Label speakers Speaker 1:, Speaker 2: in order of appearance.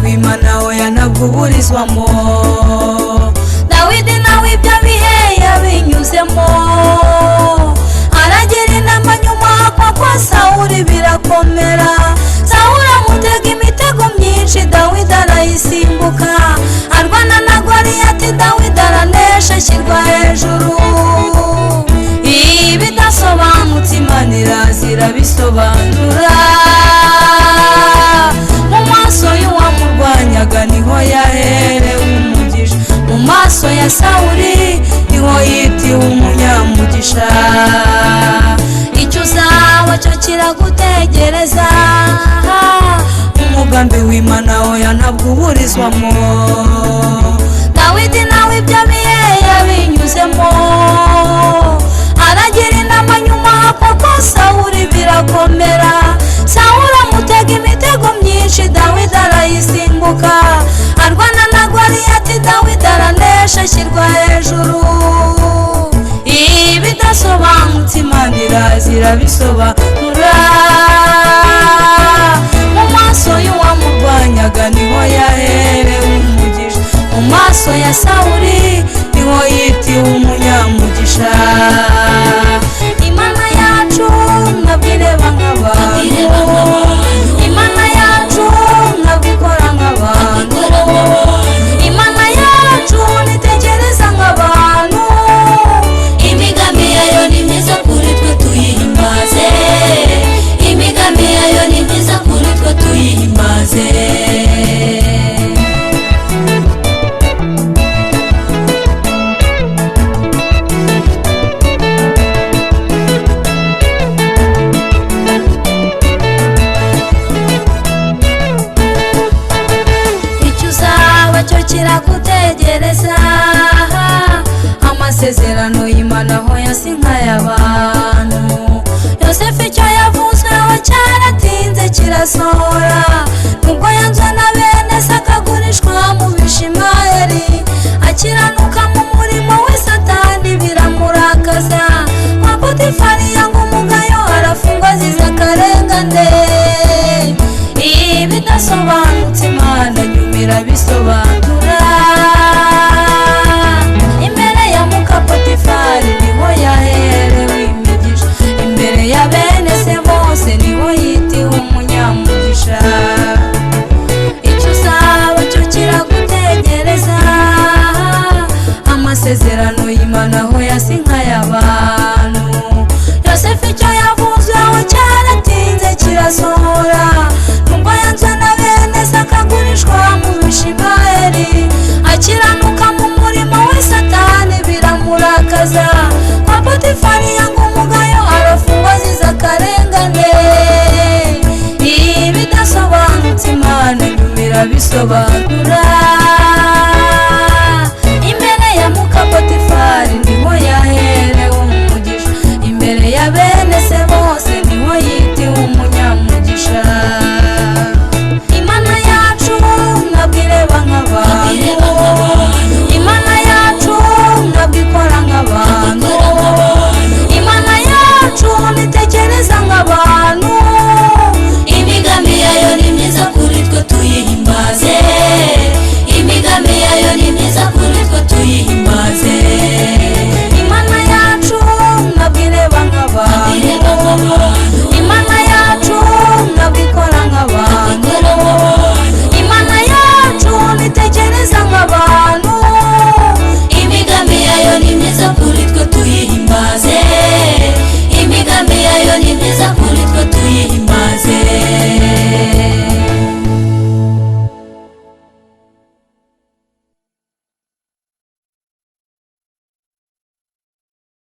Speaker 1: w'Imana oya ntabwo uburizwamo. Dawidi nawe ibyo bihe yabinyuzemo, aragira inama nyuma akwa kwa Sawuli birakomera. Sawuli amutega imitego myinshi, Dawidi arayisimbuka, arwana na Goliyati, Dawidi aranesha ashyirwa hejuru. Ibidasobanutse Imana iraza irabisobanura. Mu maso y'uwamurwanyaga niho yaherewe umugisha, mu maso ya Sawuli niho yitiwe umunyamugisha. Icyo uzaba cyo kiragutegereza, umugambi w'Imana oya ntabwo uburizwamo. Dawidi nawe ibyo bihe yabinyuzemo, aragira inama nyuma akwa kwa Sawuli birakomera. Sawuli amutega imitego myinshi, Dawidi arayisimbuka, arwana na Goliyati, Dawidi aranesha ashyirwa hejuru. Ibidasobanutse Imana iraza irabisobanura. Mu maso y'uwamurwanyaga niho yaherewe umugisha, mu maso ya Sawuli niho yitiwe umunyamugisha. Imana yacu ntabwo ireba nk'abantu, Imana yacu ntabwo ikora nk'abantu, Imana yacu ntitekereza nk'abantu.
Speaker 2: Imigambi yayo ni myiza kuri twe tuyihimbaze, imigambi yayo ni myiza kuri twe tuyihimbaze.
Speaker 1: Icyo uzaba cyo kiragutegereza, amasezerano y'Imana aho yasi nk'ay'abantu. Yosefu icyo yavuzweho cyaratinze kirasohora, nubwo yanzwe na bene se akagurishwa mu Bishimayeli, akiranuka mu murimo we Satani biramurakaza. Kwa Potifari yanga umugayo arafungwa azize akarengane. Ibidasobanutse Imana nyuma irabisobanura. Imbere ya muka Potifari niho yaherewe imigisha, imbere ya bene se bose niho yitiwe umunyamugisha. Icyo uzaba cyo kiragutegereza, amasezerano y'Imana aho yasi nk'ay'abantu. Yosefu icyo yavuzweho cyaratinze kirasohora, nubwo yanzwe na bene se akagurishwa mu Bishimayeli, akiranuka mu murimo we Satani biramurakaza. Kwa Potifari yanga umugayo arafungwa azize akarengane. Ibidasobanutse Imana nyuma irabisobanura.